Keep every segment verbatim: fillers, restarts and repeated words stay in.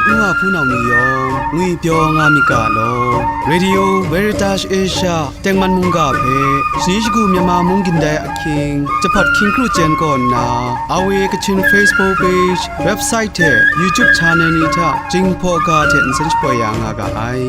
N wa hpunau ni yawng ngwipyaw nga myit ga law. Radio Veritas Asia tengman mungga hpe shani shagu Myanmar mung gindai ahkying, jahpawt hkying kru chyen kaw nna, R V A Kachin Facebook page, website hte YouTube channel ni hta Jinghpaw ga hte nsen shapoi ya nga ga ai.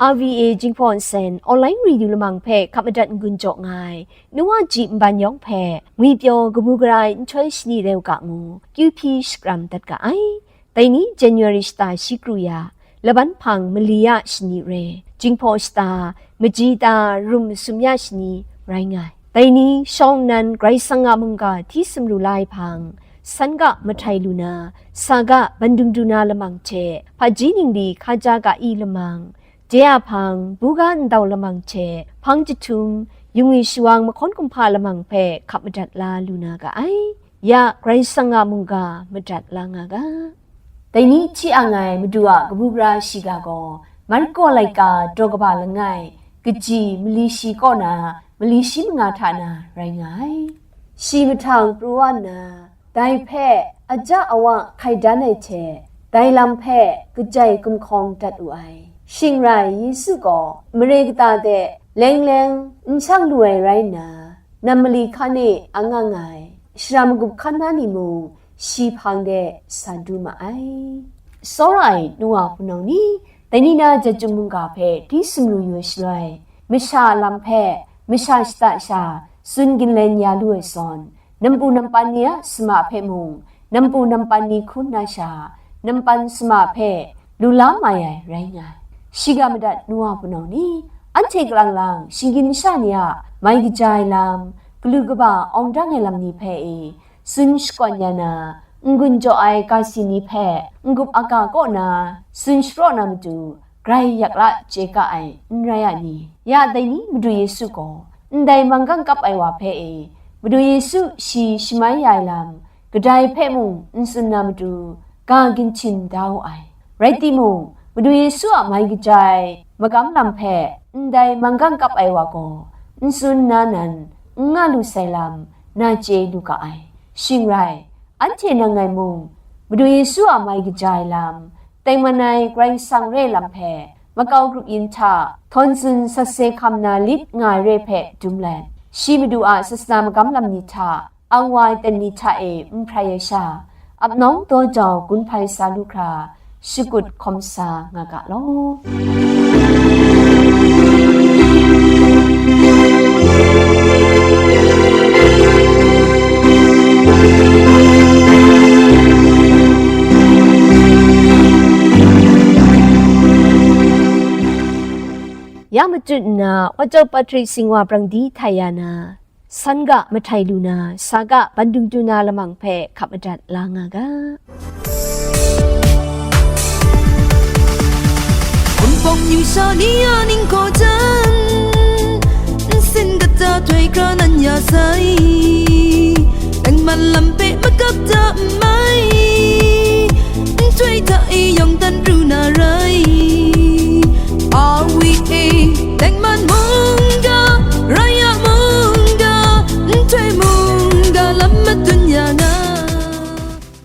R V A Jinghpaw Nsen online radio lamang hpe hkap madat n-gun jaw nga ai, nu wa ji nban yawng hpe ngwipyaw kabu gara ai nhtoi shani rau ga ngu, Q P shakram dat ga ai. Dai ni January shata shi kru ya, laban hpang mali ya shani re, Jinghpaw shata maji ta rum masum ya shani rai nga ai. Dai ni shawng nnan Karai Kasang a mungga hti sumru la ai hpang, san ga mahtai lu na, sa ga bandung du na lamang hte, hpaji ningli hkaja ga i lamang, de a hpang, buga ndau lamang hte, hpang jahtum, yungwi shawang mahkawn kumhpa lamang hpe hkap madat la lu na ga ai. Ya Karai Kasang a mungga madat la nga ga. Dai ni hti ang ai Madu a kabu gara shiga gaw, Marko laika daw kaba langai, kaji mali shi kaw na, mali shi manga hta na rai nga ai. Shi mahtang pru wa nna, dai hpe aja awa hkai dan ai hte, dai lam hpe kajai gumhkawng dat wu ai. Shing rai Yesu gaw mare kata de leng leng n shang lu ai rai nna, nam mali hkan e ang nga nga ai, shara magup hkan na ni mung shi hpang de sa du ma ai. Tsawra ai nu wa hpunau ni, dai ni na Jahtum mungga hpe hti sumru yu ai shaloi, masha a lam hpe masha shata sha tsun ginlen ya lu ai zawn, nampu nampan ni a sama hpe mung, nampu nampan ni hkrum na sha, nampan sama hpe lu la mai ai rai nga ai. Shiga madat nu wa hpunau ni, anhte kalang lang shinggyim masha ni a mai kaja ai lam, galu kaba awng dang ai lam ni hpe e, tsun shakawn ya na, n-gun jaw ai ga si ni hpe n-gup aga kaw na tsun sharaw na matu, grai yak la chye ga ai, n rai a ni? Ya dai ni Madu Yesu gaw ndai manggang kap ai wa hpe e, Madu Yesu shi shamai ya ai lam kadai hpe mung n tsun na matu, ga ginhtim da wu ai. Rai timung, Madu Yesu a mai kaja ai magam lam hpe ndai manggang kap ai wa gaw n tsun na nan n nga lu sai lam na chye lu ga ai. Shing rai, anhte nang ngai mung, Madu Yesu a mai kaja ai lam, tengman ai Karai Kasang re lam hpe makau grup yin hta htawn tsun sat se hkam na lit nga ai re hpe dum let, shi Madu a sasana magam lam ni hta, ang wa ai ten ni hta e n hprai ai sha, ap nawng daw jau gun hpai sa lu hkra, shakut hkawm sa nga ga law. Ya matut nna, Wachau Patrick Singwa prang di htai ya na, san ga mahtai lu na, sa ga bandung du na lamang hpe hkap madat la nga ga. Wunpawng yu sha ni a ningkaw jan, nsin kata htoi hkra nan ya sai, nang man lam hpe makap ta n mai, nhtoi hta e yawng dan pru na rai. R V A, Tengman mungga, Raya mungga, nhtoi mungga lam madun ya nga.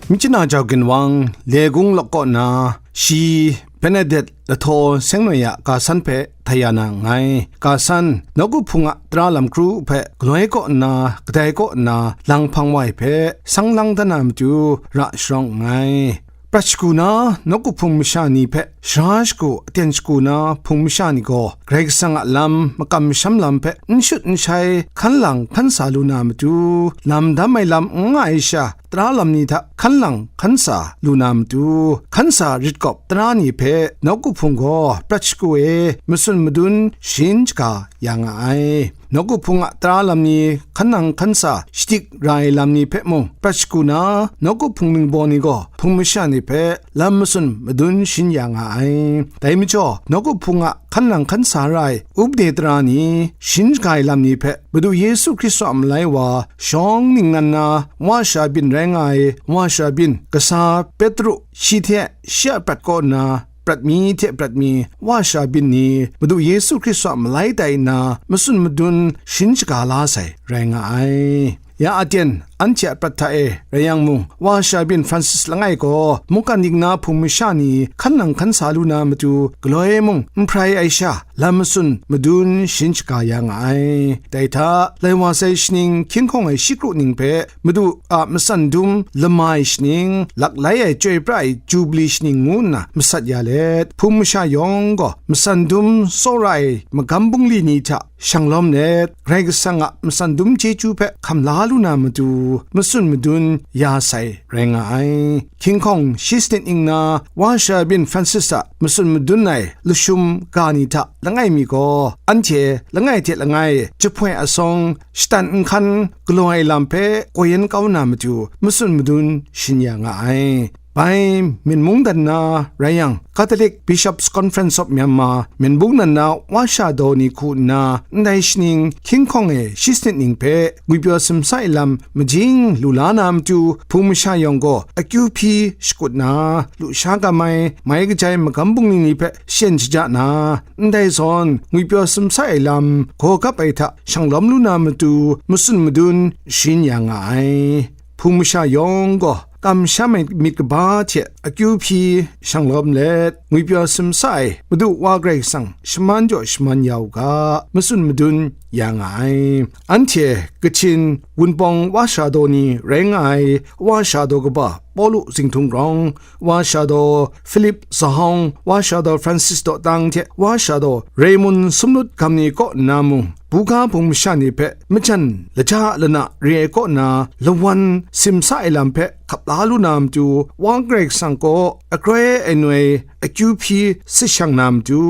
Myi chana jau ginwang, Legung lawk kaw na, shi Benedict Lahtaw Seng Noi a ga san hpe htai ya na nngai. Ga san, nawku hpung a tara lam kru hpe galoi kaw nna, kadai kaw nna, lang hpang wa ai hpe, sang lang dan na matu, ra sharawng nngai. Prat shagu na nawku hpung masha ni hpe sara shagu aten shagu na hpung masha ni gaw, Karai Kasang a lam makam masham lam hpe n shut n shai hkan lang hkan sa lu na matu, lam dam ai lam n nga ai sha, tara lam ni hta hkan lang hkan sa lu na matu, hkan sa rit kawp tara ni hpe nawku hpung gaw prat shagu e matsun madun shayin shaga ya nga ai. nawku hpung a tara lam ni, hkan nang hkan sa shadik ra ai lam ni hpe mung prat shagu na, nawku hpung ningbaw ni gaw hpung masha ni hpe lam matsun madun shin ya nga ai. Dai majaw, nawku hpung a hkan nang hkan sa ra ai upde tara ni, shin shaga ai lam ni hpe Madu Yesu Hkristu a malai wa shawng ningnan na wa sha byin rai nga ai wa sha byin kasa Petru shi hte shi a prat kaw nna prat mi hte prat mi wa sha byin ni Madu Yesu Hkristu a malai tai nna matsun madun shin shaga la sai rai nga ai. Ya aten, anhte a prat hta e rai yang mung, wa sha byin Francis langai gaw mungkan ning na hpung masha ni hkan nang hkan sa lu na matu galoi mung n hprai ai sha, lam matsun madun shin shaga ya nga ai. Dai hta, lai wa sai shaning hkying hkawng ai shi kru ning hpe Madu a matsan dum lama ai shaning, laklai ai chyoi pra ai Jubli shaning ngu nna masat ya let, hpung masha yawng gaw matsan dum tsawra ai magam bungli ni hta shang lawm let, Karai Kasang a matsan dum chyeju hpe hkam la lu na matu, matsun madun ya sai rai nga ai. Hkying hkawng shi sanit ning na wa sha byin Francis a matsun madun ai lashum ga ni hta langai mi gaw, anhte langai hte langai jahpoi asawng shatan nhkan galaw ai lam hpe gaw yen kau na matu, matsun madun shin ya nga ai. Bai, Myen mungdan na rai yang, Catholic Bishops' Conference of Myanmar, Myen mungdan na wa sha daw ni hku nna, ndai shaning hkying hkawng e shi sanit ning hpe ngwipyaw simsa ai lam majing lu la na matu, hpung masha yawng gaw akyu hpyi shakut na, lusha gam ai, mai kajai magam bungli ni hpe shen shaja na, ndai zawn ngwipyaw simsa ai lam gaw gap ai hta shang lawm lu na matu, matsun madun shin ya nga ai. Hpung masha yawng gaw kamsham ai myit kaba hte akyu hpyi shang lawm let, ngwipyaw simsa ai Madu wa Karai Kasang shaman jaw shaman ya u ga, matsun madun ya nga ai. Anhte Kachin Wunpawng wa sha daw ni rai nga ai, wa sha daw kaba Pawlu Zinghtung Grawng, wa sha daw Philip Zahawng, wa sha daw Francis Dawtang hte wa sha daw Raymond Sumlut Gam ni kaw nna mung, buga hpung masha ni hpe majan laja lana re ai kaw na lawan simsa ai lam hpe hkap la lu na matu, wa Karai Kasang kaw akroi ai noi akyu hpyi sit shang na matu,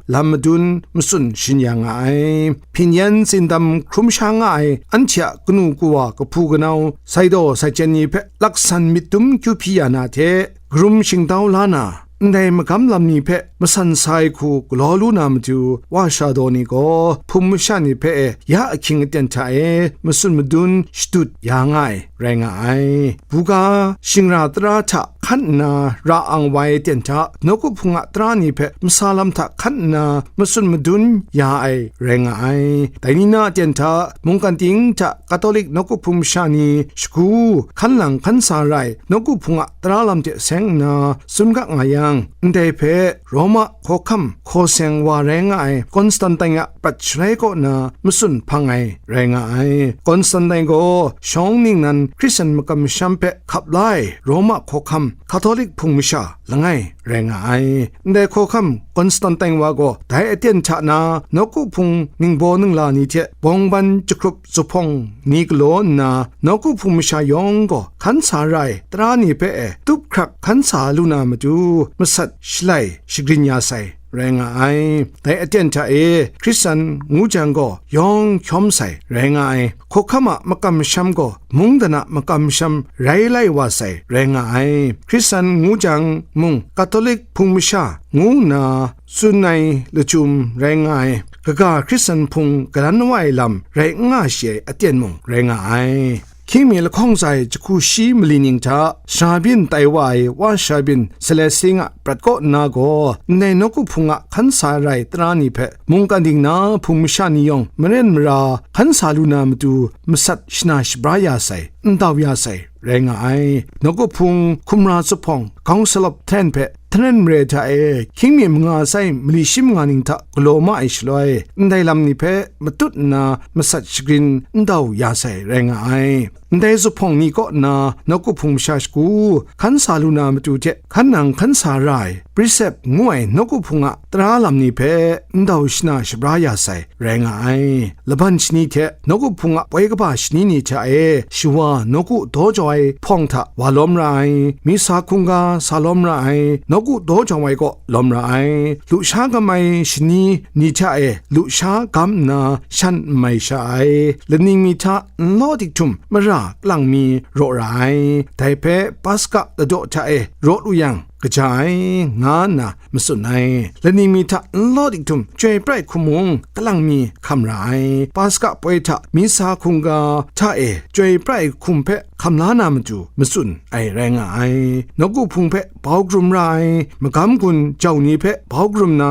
lam madun matsun shin ya nga ai. Hpinyan tsindam hkrum sha nga ai anhte a kanu kawa, kahpu kanau, saidaw saichyen ni hpe laksan myit dum kyu hpyi ya na hte, karum shingtau la na, ndai magam lam ni hpe masan sa ai hku galaw lu na matu, wa sha daw ni gaw hpung masha ni hpe ya ahkying aten hta e matsun madun shadut ya nga ai rai nga ai. Buga shingra tara hta hkan nna ra ang wa ai aten hta, nawku hpung a tara ni hpe masa lam hta hkan nna matsun madun ya ai rai nga ai. Dai ni na aten hta, mungkan ting hta Katolik nawku hpung masha ni shagu hkan lang hkan sa ra ai nawku hpung a tara lam hte seng nna tsun ga nga yang, ndai hpe Roma hkawhkam hkaw seng wa rai nga ai Konstantin a prat sharai kaw na matsun hpang ai rai nga ai. Konstantin gaw shawng ningnan Hkristan makam masham hpe hkap la ai Roma hkawhkam Katolik hpung masha langai rai nga ai. Ndai hkawhkam Konstantin wa gaw dai aten hta na nawku hpung ningbaw ningla ni hte bawngban jahkrup zuphpawng ni galaw nna, nawku hpung masha yawng gaw hkan sa ra ai tara ni hpe e tup hkrak hkan sa lu na matu, masat shalai shagrin ya sai rai nga ai. Dai aten hta e Hkristan ngu jang gaw yawng hkyawm sai rai nga ai. Hkawhkam a makam masham gaw mungdan a makam masham rai lai wa sai rai nga ai. Hkristan ngu jang mung, Katolik hpung masha ngu nna tsun ai lachyum rai nga ai. Kaga Hkristan hpung galan wa ai lam rai n nga shi ai aten mung rai nga ai. Hkying mi lahkawng tsa ai jahku shi mali ning hta sha byin tai wa ai wa sha byin Celestine a prat kaw nna gaw, ndai nawku hpung a hkan sa ra ai tara ni hpe mungkan ding na hpung masha ni yawng maren mara hkan sa lu na matu, masat shana shabra ya sai, ndau ya sai rai nga ai. Nawku hpung hkumra zuphpawng Council of Trent hpe Trent mare hta e hkying mi manga sai mali shi manga ning hta galaw ma ai shaloi, ndai lam ni hpe matut nna masat shagrin ndau ya sai rai nga ai. Ndai zuphpawng ni kaw nna nawku hpung masha shagu hkan sa lu na matu hte hkan nang hkan sa ra ai, Prisep ngu ai nawku hpung a tara lam ni hpe ndau shana shabra ya sai rai nga ai. Laban shani hte nawku hpung a poi kaba shani ni hta e shawa nawku daw jau ai hpawng hta wa lawm ra ai, misa hkungga sa lawm ra ai, nawku daw jau ai kaw lawm ra ai, lusha gam ai shani ni hta e lusha gam nna shan n mai sha ai, laning mi hta n law dik htum mara kalang mi raw ra ai, dai hpe Paska ladaw hta e raw lu yang kaja ai, nga nna matsun ai. Laning mi hta n law dik htum chyoi prai hkum mung kalang mi hkam ra ai, Paska poi hta misa hkungga hta e chyoi prai hkum hpe hkam la na matu matsun ai rai nga ai. Nawku hpung hpe bau karum ra ai, magam gun jau ni hpe bau karum na,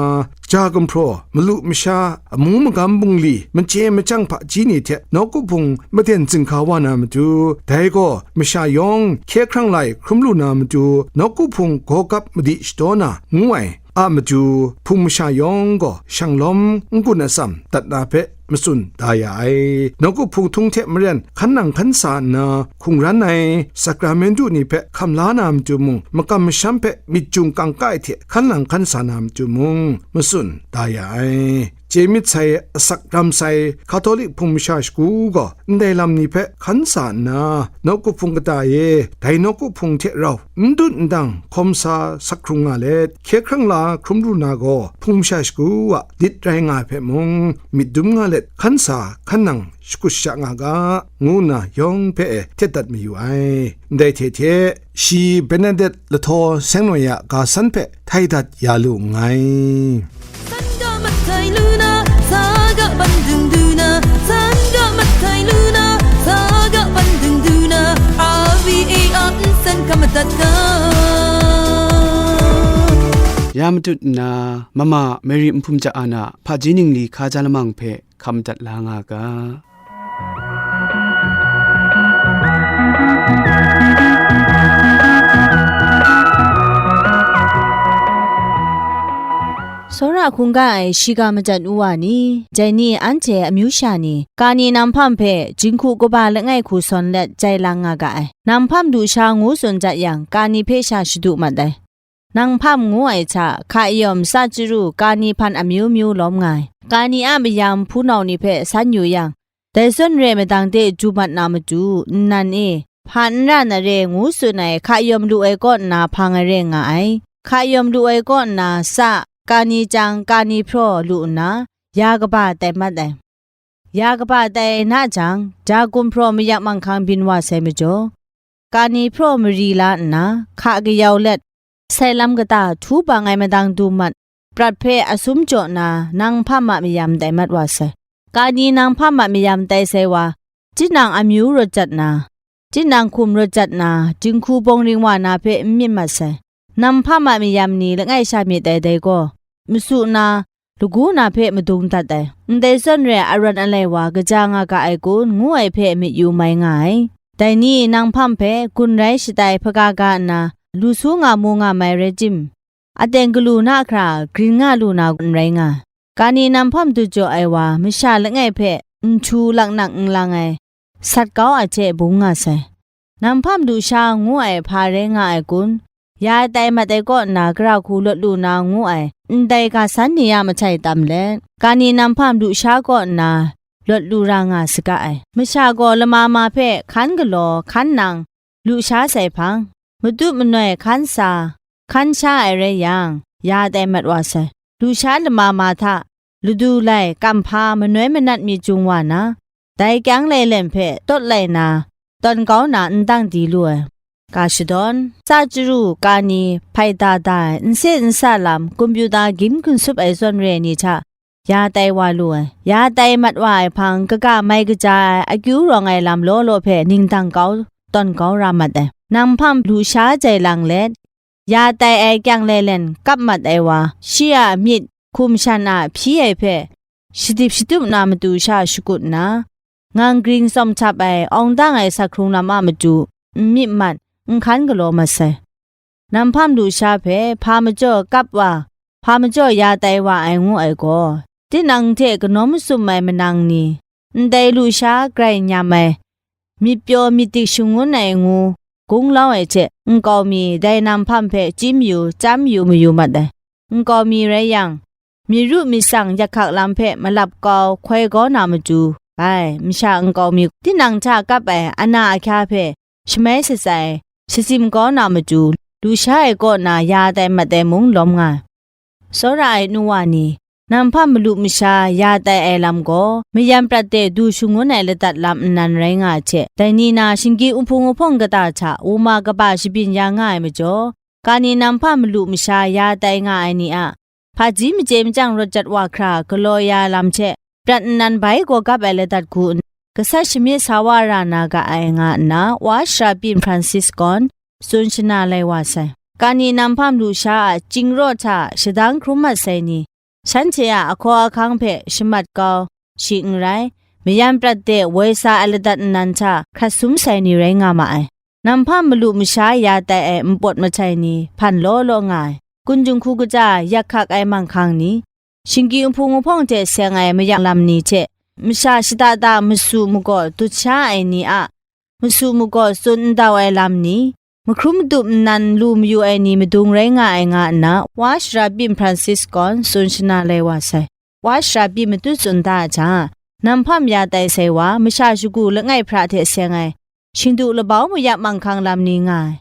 ja gumhpraw, malu masha, amu magam bungli, machye machyang hpaji ni hte nawku hpung maden zinghka wa na matu, dai gaw masha yawng hkye hkrang lai hkrum lu na matu, nawku hpung gaw gap madi shadaw na, ngu ai a matu, hpung masha yawng gaw shanglawm n-gun atsam dat na hpe matsun da ya ai. Nawku hpung htung hte maren hkan nang hkan sa nna hkungran ai sakramentu ni hpe hkam la na matu mung, makam masham hpe myit jung kangka ai hte hkan nang hkan sa na matu mung, matsun da ya ai. Chye myit sai, asak ram sai, Hkatolik hpung masha shagu gaw ndai lam ni hpe hkan sa nna, nawku hpung kata e dai nawku hpung hte rau n dun n dang hkawm sa sak hkrung nga let, hkye hkrang la hkrum lu na gaw, hpung masha shagu a lit rai nga ai hpe mung, myit dum nga let hkan sa hkan nang shakut sha nga ga, ngu nna yawng hpe e htet dat mayu ai. Ndai hte hte, shi Benedet lahtaw seng naw ya ga san hpe htai dat ya lu nngai. San ga matai lu na, sa ga ban dung du na, san ga matai lu na, sa ga ban dung du na, R V A R nsen ka madat ga. Ya matut nna, mama Mary Nhpum Ja a na hpaji ningli hkaja lamang hpe hkam dat la nga ga. Tsawra hkungga ai shiga madat nwa ni, dai ni anhte amyu sha ni, kani nang hpam hpe jinghku kaba langai hku sawn let jai lang nga ga ai. Nang hpam lusha ngu tsun dat yang, kani hpe sha shadu mat ai. Nang hpam ngu ai hta, hka yawm, sa chyaru, kani hpan amyu myu lawm nga ai. Kani a mayam hpunau ni hpe san yu yang, dai zawn re madang de du mat na matu, nnan e, hpa n ra na re ngu tsun ai hka yawm lu ai kaw nna hpang ai re nga ai. Hka yawm lu ai kaw nna sa, kani chyang, kani hpraw lu nna, ya kaba tai mat ai. Ya kaba tai na jang, ja gumhpraw mayap manghkang byin wa sai majaw, kani hpraw mari la nna, hka kayau let, sai lam kata htu bang ai madang du mat, prat hpe asum jaw na, nang hpam a mayam tai mat wa sai. Kani nang hpam a mayam tai sai wa, tinang amyu rawt jat na, tinang hkum rawt jat na, jinghku bawng ring wa na hpe n myit mat sai. Nang hpam a mayam ni langai sha myit ai dai gaw, masu na, lagu na hpe madung dat ai, ndai zawn re arawn alai wa kaja nga ga ai kun, ngu ai hpe myit yu mai nga ai. Dai ni nang hpam hpe gun rai shatai hpaga ga nna, lu su nga mu nga mai rai tim, aten galu na hkra grin nga lu na n rai nga. Kani nang hpam dut jaw ai wa, masha langai hpe nhtu laknak n lang ai, sat kau a hte bung nga sai. Nang hpam lusha ngu ai hpa rai nga ai kun? Ya tai mat ai kaw nna gara hku lawt lu na ngu ai, ndai ga san ni a mahtai tam let, kani nang hpam lusha kaw nna lawt lu ra nga saga ai. Masha gaw lama ma hpe hkan galaw, hkan nang, lusha sai hpang, matut manoi hkan sa, hkan sha ai rai yang, ya tai mat wa sai. Lusha lama ma hta, ladu lai, kamhpa, manoi manat myit jung wa na, dai kyang lailen hpe tawt lai na, tawn kau na n dang di lu ai. Ga shadawn, sa chyaru, kani, hpai da da ai, nse nsa lam, kumpyuta gim gunsup ai zawn re ni hta, ya tai wa lu ai. Ya tai mat wa ai hpang, kaga mai kaja ai, akyu rawng ai lam law law hpe ningdang kau, tawn kau ra mat ai. Nang hpam lusha jai lang let, ya tai ai kyang lailen kap mat ai wa, shi a myit hkum shan a hpyi ai hpe, shadip shatup na matu sha shakut nna, ngang gring tsawm htap ai, awng dang ai sak hkrung lam a matu, n myit mat, n hkan galaw mat sai. Nang hpam lusha hpe hpa majaw kap wa, hpa majaw ya tai wa ai ngu ai gaw, tinang hte kanawn masum ai manang ni, ndai lusha grai nyam ai, myit pyaw myit dik shangun ai ngu, gunglau ai hte nkau mi dai nam hpam hpe chyim yu, chyam yu mayu mat ai. Nkau mi rai yang, myit ru myit tsang yak hkak lam hpe malap kau hkoi kau na matu, bai, masha nkau mi tinang hta kap ai ana ahkya hpe shamai shatsai, shatsim kau na matu, lusha ai kaw na ya tai mat ai mung lawm nga ai. Tsawra ai nu wa ni, nam hpam malu masha ya tai ai lam gaw, mayan prat de du shangun ai ladat lam nnan rai nga ai hte, dai ni na shinggyim uhpung uhpawng kata hta wuma kaba shabyin ya nga ai majaw, kani nam hpam malu masha ya tai nga ai ni a hpaji machye machyang rawt jat wa hkra galaw ya ai lam hte, prat nnan bai gaw gap ai ladat hku n-, gasat shamyit sa wa ra na ga ai nga nna, Wa Shara Pyin Francis gaw tsun shana lai wa sai. Kani nam hpam lusha a chyingraw hta shadang hkrum mat sai ni, shanhte a ahkaw ahkang hpe shamat kau, shi n rai, mayan prat de woi sa ai ladat nnan hta hkrat sum sai ni rai nga ma ai. Nam hpam malu masha ya tai ai npawt mahtai ni hpan law law nga ai. Kun Jinghku kaja yak hkak ai manghkang ni, shinggyim uhpung uhpawng hte seng ai mayang lam ni hte, masha shada da masu magaw dut sha ai ni a masu magaw tsun ndau ai lam ni, mahkrum madup nnan lu mayu ai ni madung rai nga ai nga nna, Wa Shara Pyin Francis gaw tsun shana lai wa sai. Wa Shara Pyin matut tsun da ai hta, nam hpam ya tai sai wa, masha shagu langai hpra hte seng ai, shingdu labau mayap manghkang lam ni nga ai.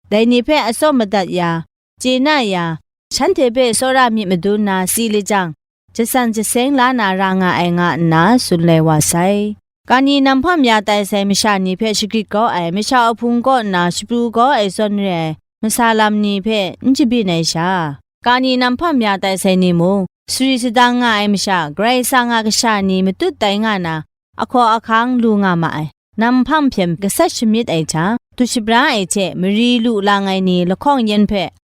Dai ni hpe atsawm madat ya, chye na ya, shanhte hpe tsawra myit madun na si lajang, jasan jaseng la na ra nga ai nga nna tsun lai wa sai. Kani nam hpam ya tai sai masha ni hpe shagrit kau ai, masha ahpung kaw nna shapru kau ai zawn re ai, masa lam ni hpe n shabyin ai sha, kani nam hpam ya tai sai ni mung, sari sadang nga ai masha, Karai Kasang a kasha ni matut tai nga na, ahkaw ahkang lu nga ma ai. Nam hpam hpyen gasat shamyit ai hta, dut shabra ai hte mari lu lang ai ni lahkawng yen hpe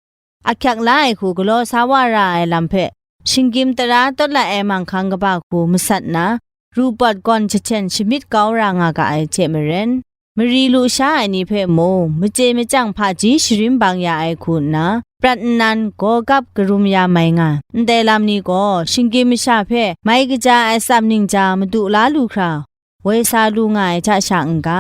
ahkyak la ai hku galaw sa wa ra ai lam hpe, shinggyim tara tawt lai ai manghkang kaba hku masat na, ru pawt gawn jahten shamyit kau ra nga ga ai hte maren, mari lu sha ai ni hpe mung, machye machyang hpaji sharin bang ya ai hku nna, prat nnan gaw gap karum ya mai nga ai. Ndai lam ni gaw, shinggyim masha hpe mai kaja ai atsam ningja madu la lu hkra, woi sa lu nga ai hta sha n-ga,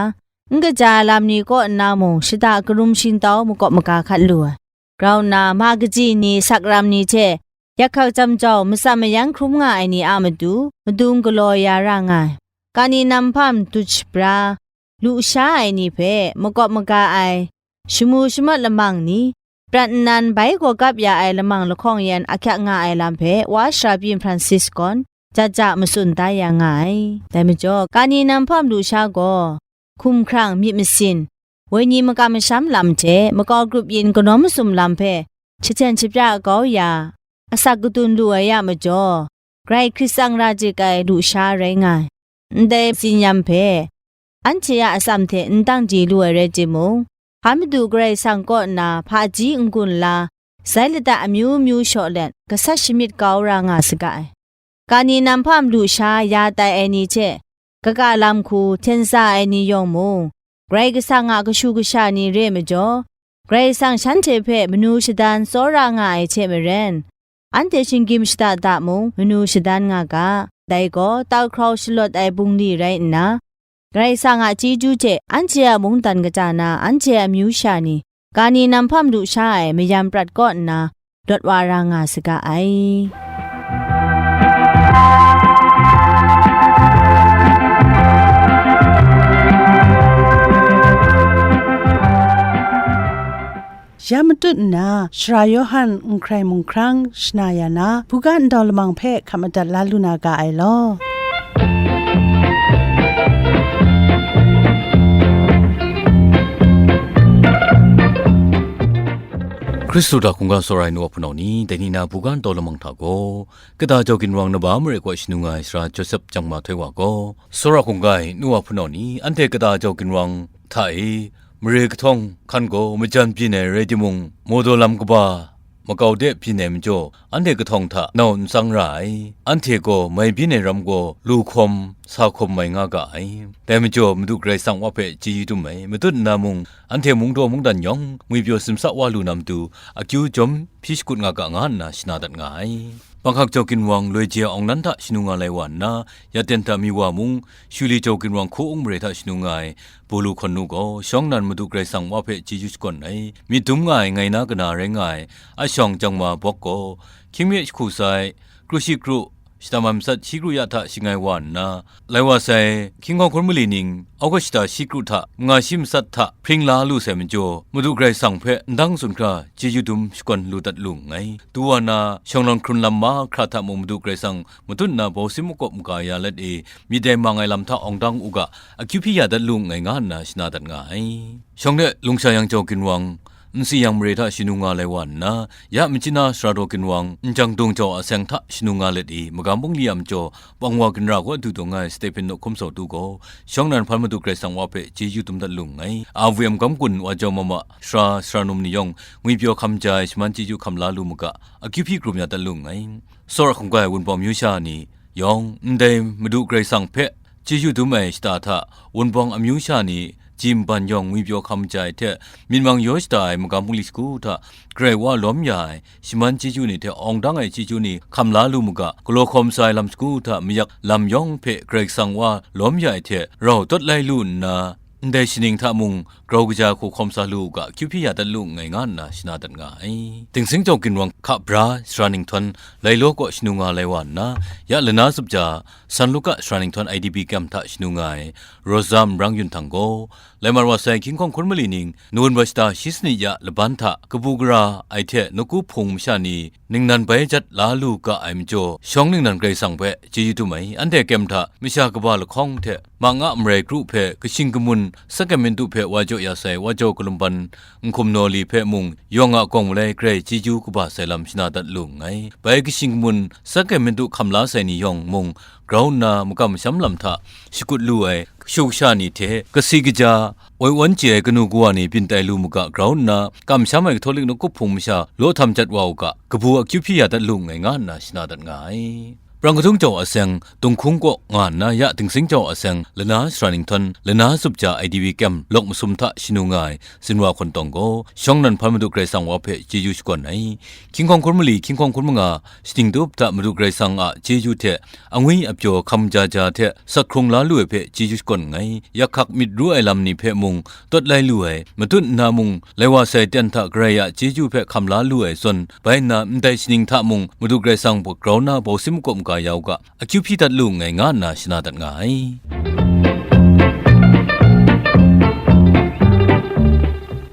n kaja ai lam ni kaw nna mung shada karum shingtau makawp maga hkat lu ai. Grau nna, ma kaji ni, sakram ni hte, yak hkak jam jau, matsam mayang hkrum nga ai ni a matu, madung galaw ya ra nga ai. Kani nam hpam dut shabra, lu sha ai ni hpe makawp maga ai, shamu shamawt lamang ni, prat nnan bai gaw gap ya ai lamang lahkawng yan ahkyak nga ai lam hpe Wa Shara Pyin Francis gaw jat ja matsun da ya nga ai. Dai majaw, kani nam hpam lu sha gaw, hkumhkrang myit masin, wenyi makam masham lam hte makau grup yin kanau masum lam hpe jahten shapya kau ya, asak kadun lu ai a majaw, Karai Hkrit tsang ra jik ai lu sha rai nga ai. Ndai tsin-yam hpe anhte a atsam hte n dang di lu ai rai timung, hpa madu Karai Kasang kaw nna hpaji n-gun la, zai lada amyu myu shaw let, gasat shamyit kau ra nga saga ai. Kani nam hpam lu sha ya tai ai ni hte, kaga lam hku hten sa ai ni yawng mung, Karai Kasang a kashu kasha ni re majaw, Karai Kasang shanhte hpe manu shadan tsawra nga ai hte maren, anhte shinggyim shada da mung manu shadan nga ga. Dai gaw tau hkrau shalawt ai bungli rai nna, Karai Kasang a chyeju hte anhte a mungdan kaja na anhte a amyu sha ni, kani nam hpam lu sha ai mayam prat kaw nna, lawt wa ra nga saga ai. Ya matut nna, Sara Yawhan n hkrai mung hkrang shana ya na, buga ndau lamang hpe hkap madat la lu na ga ai law. Hkristu hta hkungga tsawra ai nu wa hpunau ni, dai ni na buga ndau lamang hta gaw, kata jau ginwang naba mare kaw shanung ai Sara Josep Jangma Htoi wa gaw, tsawra hkungga ai nu wa hpunau ni, anhte kata jau ginwang hta e, mare kahtawng hkan gaw majan byin ai rai timung, mawdaw lam kaba makau de byin ai majaw, anhte kahtawng hta nau n tsang ra ai, anhte gaw mai byin ai ram gaw lu hkawm, sa hkawm mai nga ga ai. Dai majaw, Madu Karai Kasang wa hpe chyeju dum ai, matut nna mung, anhte mungdaw mungdan yawng ngwipyaw simsa wa lu na matu, akyu jawm hpyi shakut nga ga, nga nna shana dat nga ai. Panghkak Jau Ginwang loi je awng lan hta shanu nga lai wa nna, ya ten hta mi wa mung, Shuli Jau Ginwang hku ung mare hta shanu nga ai, Bulu hkawn nu gaw, shawng nnan Madu Karai Kasang wa hpe chyeju shakawn ai, myit dum nga ai ngai na kana rai nga ai, a shawng Jangma Bawk gaw, hkying mi e jahku sai, kru shi kru, shata man matsat shi kru ya hta shangai wa nna, lai wa sai, hkying hkawng hkun mali ning, August shata shi kru hta, manga shi matsat hta, hpring la lu sai majaw, Madu Karai Kasang hpe ndang tsun hkra, chyeju dum shakawn lu dat lu nngai. Tu wa na, shawng lawn hkrun lam mahkra hta mung Madu Karai Kasang matut nna bawsim makawp maga ya let e, myit dai mang ai lam hta awng dang u ga, akyu hpyi ya dat lu nngai nga nna shana dat nga ai. Shawng de Lungsha Yang Jau Ginwang, Nsi Yang mare hta shanu nga lai wa nna, ya Machina Sara Daw Ginwang, Njang Dung Jau Aseng hta shanu nga let i, magam bungli a majaw, Pangwa Ginra kaw du taw nga ai Stephen Nawk Hkum Saw Tu gaw, shawng nnan hpan Madu Karai Kasang wa hpe chyeju dum dat lu nngai. A V M gam gun wa jau mama, sara, sara num ni yawng, ngwipyaw hkam ja ai shaman chyeju hkam la lu mu ga, akyu hpyi krum ya dat lu nngai. Tsawra hkungga ai Wunpawng amyu sha ni yawng, ndai Madu Karai Kasang hpe chyeju dum ai shata hta, Wunpawng amyu sha ni ji nban yawng ngwipyaw hkam ja ai hte, myit mang yaw shada ai magam bungli shagu hta, Karai wa lawm ya ai, shaman chyeju ni hte awng dang ai chyeju ni hkam la lu mu ga, galaw hkawm sa ai lam shagu hta mayak lam yawng hpe Karai Kasang wa lawm ya ai hte rau tawt lai lu nna, ndai shaning hta mung grau kaja hku hkawm sa lu u ga, akyu hpyi ya dat lu nngai nga nna shana dat nga ai. Dingsing Jau Ginwang hka bra sara ninghtawn Lailaw kaw shanu nga lai wa nna, ya lana zup ja, San Luka sara ninghtawn I D P kyam hta shanu nga ai, Rosa Marang Yun Htang gaw, laimar wa sai hkying hkawng hkun mali ning, November shata shi sanit ya laban hta kabu gara ai hte nawku hpung masha ni ningnan bai jat la lu ga ai majaw, shawng ningnan Karai Kasang hpe chyeju dum ai, anhte kyam hta masha kaba lahkawng hte mang a marai kru hpe kashing kamun Sakramentu hpe wa jaw ya sai wa jau kalumban nhkum naw li hpe mung yawng a gawng malai grai chyeju kaba sai lam shana dat lu nngai. Bai kashing kamun Sakramentu hkam la sai ni yawng mung grau nna makam masham lam hta shakut lu ai kashu kasha ni hte kasi kaja, woi wan chye ai kanu kawa ni byin tai lu mu ga grau nna, kamsham ai Katolik nawku hpung masha law htam jat wa u ga, kabu akyu hpyi ya dat lu nngai nga nna shana dat nga ai. Prang kadung jau aseng, Tunghkung kaw nga nna ya Dingsing jau aseng, lana sara ninghtawn, lana zup ja I D P kyam lawk masum hta shanu nga ai, Zinwa Hkawn Tawng gaw, shawng nnan hpan Madu Karai Kasang wa hpe chyeju shakawn ai. Hkying hkawng hkun mali, hkying hkawng hkun manga, shaning tup hta Madu Karai Kasang a chyeju hte, angwi apyaw hkam ja ja hte sak hkrung la lu ai hpe chyeju shakawn nngai. Yak hkak myit ru ai lam ni hpe mung tawt lai lu ai, matut nna mung lai wa sai ten hta Karai a chyeju hpe hkam la lu ai zawn, bai nna ndai shaning hta mung Madu Karai Kasang grau nna bawsim makawp maga ya u ga, akyu hpyi dat lu nngai nga nna shana dat nga ai.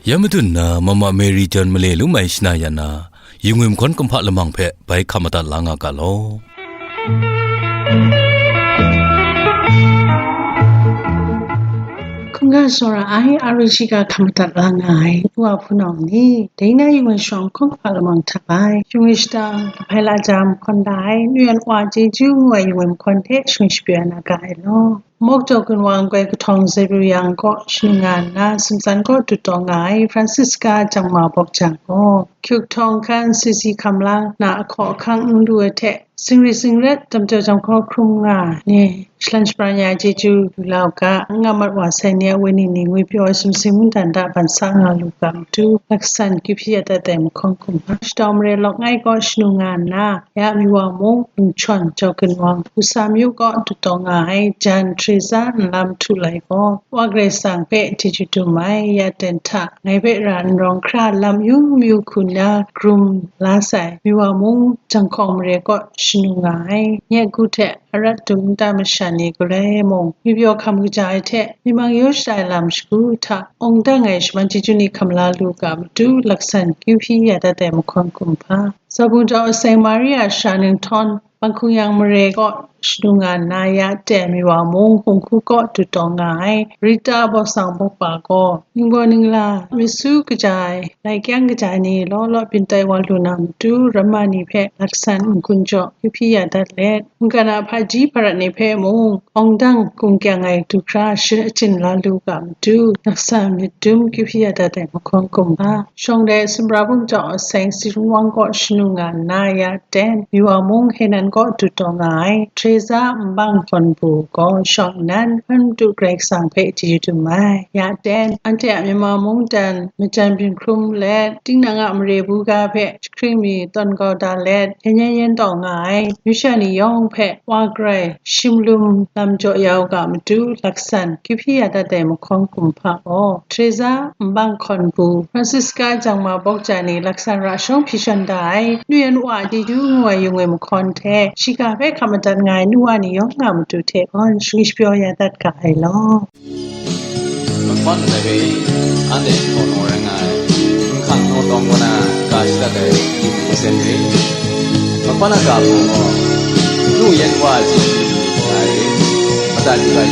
Ya matut nna Mama Mary John male lum ai shana yan na, Yungwim hkawn kumhpa lamang hpe bai hka madat la nga ga law. Hkungga tsawra ai, a ru shiga hka madat la nga ai, wa hpunau ni, dai na Yungwim shawng hkawn kumhpa lamang hta bai, Yungwim shata, lahpai laja mahkawn da ai, nu yan wa chyeju ngu ai Yungwim hkawn hte shingwin shapyaw na ga ai law. Mawk Jau Ginwang goi kahtawng Zebiru Yang kaw shanu nga nna, Sumtsan kaw dut taw nga ai Francisca Jangma Bawk Jang gaw, hkyuk htawng hkan sisi hkam lang na ahkaw ahkang n lu ai hte, singri singret, damjaw jahkawr hkrum nga ai ni, shalan shabran ya ai chyeju lu la u ga, nga mat wa sai ni a wenyi ni ngwipyaw ai sumsing mungdan hta ban sa nga lu ga matu, laksan kyu hpyi ya dat ai mahkawn hkum hpa, shadaw mare lawk ngai kaw shanu nga nna, ya mi wa mung, Lungchawn Jau Ginwang, Usa myu kaw dut taw nga ai, Jan Teresa nlam htu lai gaw, Wa Karai Kasang hpe chyeju dum ai, ya ten hta, ngai hpe ra n rawng hkra lam yung myu hku nna, grum la sai, mi wa mung, Jahkawng mare kaw shanu nga ai, nye ku hte arat dum nta masha ni galoi mung, ngwipyaw hkam kaja ai hte, myi mang yaw shada ai lam shagu hta, awng dang ai shaman chyeju ni hkam la lu ga matu, laksan kyu hpyi ya dat ai mahkawn hkum hpa. Zabung jau aseng Maria sara ninghtawn, Panghkung Yang mare kaw shanu nga nna ya ten mi wa mung, Hkungku kaw dut taw nga ai, Rita Bawsang Bawkpa gaw, ningbaw ningla, myit su kaja ai, lai kyang kaja ai ni law law byin tai wa lu na matu, ramma ni hpe laksan n-gun jaw kyu hpyi ya dat let, mungkan a hpaji hparat ni hpe mung, awng dang gun kyang ai du hkra shi achyin la lu ga matu, laksan myit dum kyu hpyi ya dat ai mahkawn hkum hpa. Shawng dai sumra bungjaw aseng Sirung Wang kaw shanu nga nna ya ten, mi wa mung Henan kaw dut taw nga ai, Hteza Nbang Hkawn Pru gaw shawng nnan, Madu Karai Kasang hpe chyeju dum ai. Ya ten, anhte a Myanmar mungdan majan byin hkrum let, tinang a mare buga hpe jahkring mi tawn kau da let, yan yan yan taw nga ai, masha ni yawng hpe Wa Karai shimlum lam jaw ya u ga matu, laksan kyu hpyi ya dat ai mahkawn kumhpa gaw, Hteza Nbang Hkawn Pru, Francisca Jangma Bawk Ja ni laksan ra shawng hpyi shang da ai, Nu Yan Wa a chyeju ngu ai yung ai mahkawn hte, shiga hpe hkap madat nga ai nu wa ni yawng a matu hte gaw, shani shapyaw ya dat ga ai law. Mahkawn ndai hpe, anhte hkaw naw rai nga ai, nhkang naw tawng kaw na ga shadat ai, nsen re. Mahkawn a ga hpung gaw, Nu Yan Wa a chyeju nga ai, madat yu ai.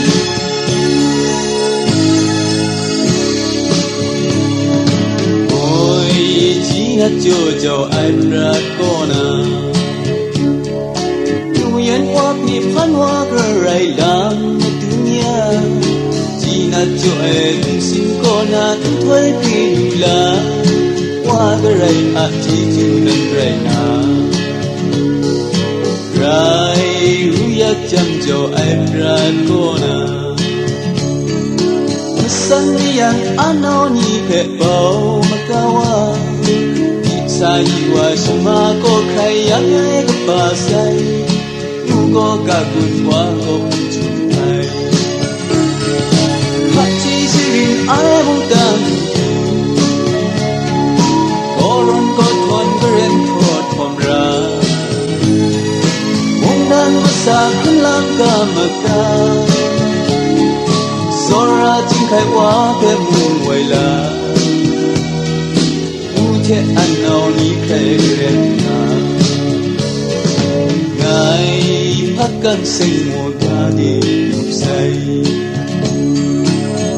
Oi, ji nat jaw jau ai prat kaw na, Nu Yan Wa hpe hpan wa Karai lam madun ya, ji nat jaw ai nsin kaw na nhtoi hpe lu la, Wa Karai a chyeju nan rai na, rai ru yak jam jau ai prat kaw na, masan mayan a nau ni hpe bau makau a, sa yi wa shama kaw hkrai yang ai kaba sai, nu gaw ga gun wa gaw hpung chyu ai. Hpaji sharin ai mungdan, kawrawn kawhtawn garen hkawt hkawm ra, mungdan masa hkun lam ga maga, tsawra chyinghkai wa hpe mu woi la, nu hte an nau ni hkrai garen nga, ngai hpakan seng wa ga de lu sai.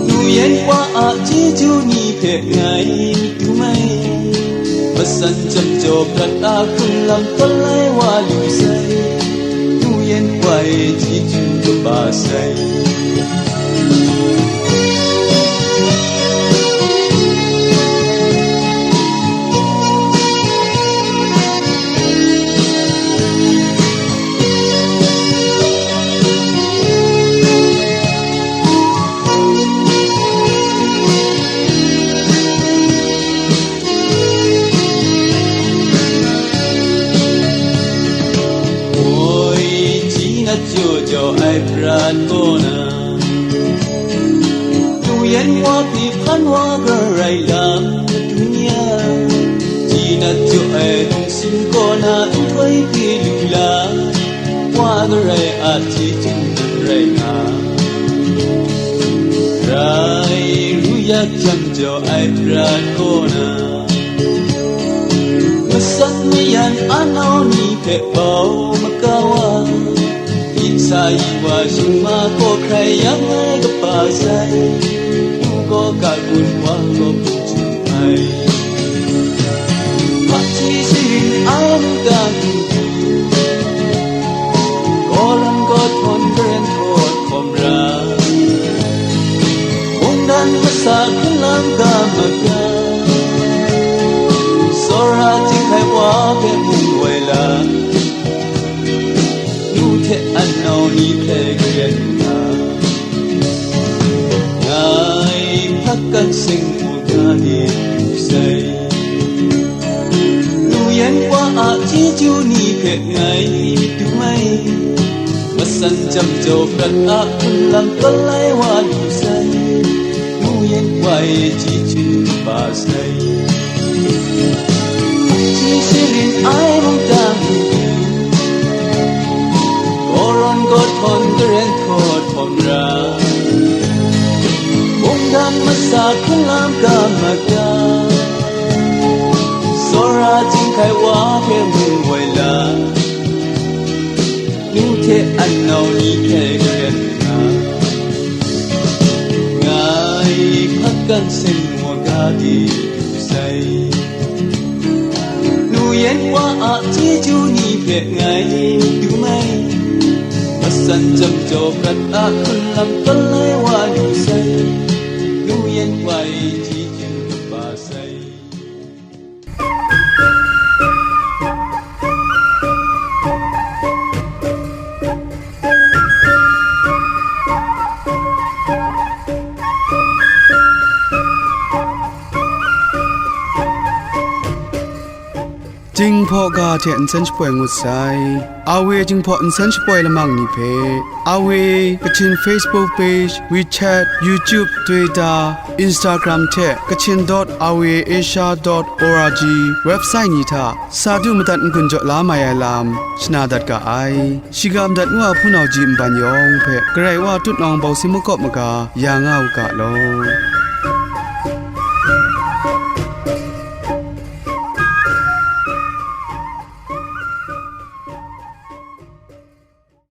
Nu Yan Wa a chyeju ni hpe ngai dum ai, masan jam jaw prat a hkun lam tawn lai wa lu sai, Nu Yan Wa e chyeju kaba sai. Oi, ji nat jaw jau ai prat kaw na, Nu Yan Wa hpe hpan wa Karai lam madun ya, ji nat jaw ai nsin kaw na nhtoi hpe lu la, Wa Karai a chyeju nan rai nga, rai ru yak jam jau ai prat kaw na, masan mayan a nau ni hpe bau makau a, myit sa yi wa shingma kaw hkrai yang ai kaba sai, nu gaw ga gun wa gaw hpung chyu ai. Hpaji sharin ai mungdan, kawrawn kawhtawn garen hkawt hkawm ra, mungdan masa hkun lam ga maga, tsawra chyinghkai wa hpe mu woi la, nu hte an nau ni hpe garen nga, ngai hpakan seng wa ga de lu sai. Nu Yan Wa a chyeju ni hpe ngai dum ai, masan jam jau prat a hkun lam tawn lai wa lu sai, Nu Yan Wa e chyeju kaba sai. Hpaji sharin ai mungdan, kawrawn kawhtawn garen hkawt hkawm ra, mungdan masa hkun lam ga maga, tsawra chyinghkai wa hpe mu woi la, nu hte an nau ni hpe garen nga, ngai hpakan seng wa ga de lu sai. Nu Yan Wa a chyeju ni hpe ngai dum ai, masan jam jau prat a hkun lam tawn lai wa lu sai, Nu Yan Wa e chyeju kaba sai. Dinghpaw ga hte nsen shapoi ngut sai. Awe Dinghpaw nsen shapoi lamang ni hpe, Awe Kachin Facebook page, WeChat, YouTube, Twitter, Instagram hte Kachin dot awe asia dot org website ni hta sa du madat n-gun jaw la mai ai lam shana dat ga ai. Shiga madat ngu a hpunau ji nban yawng hpe Karai Wa tutnawng bawsing makawp maga ya nga u ga law.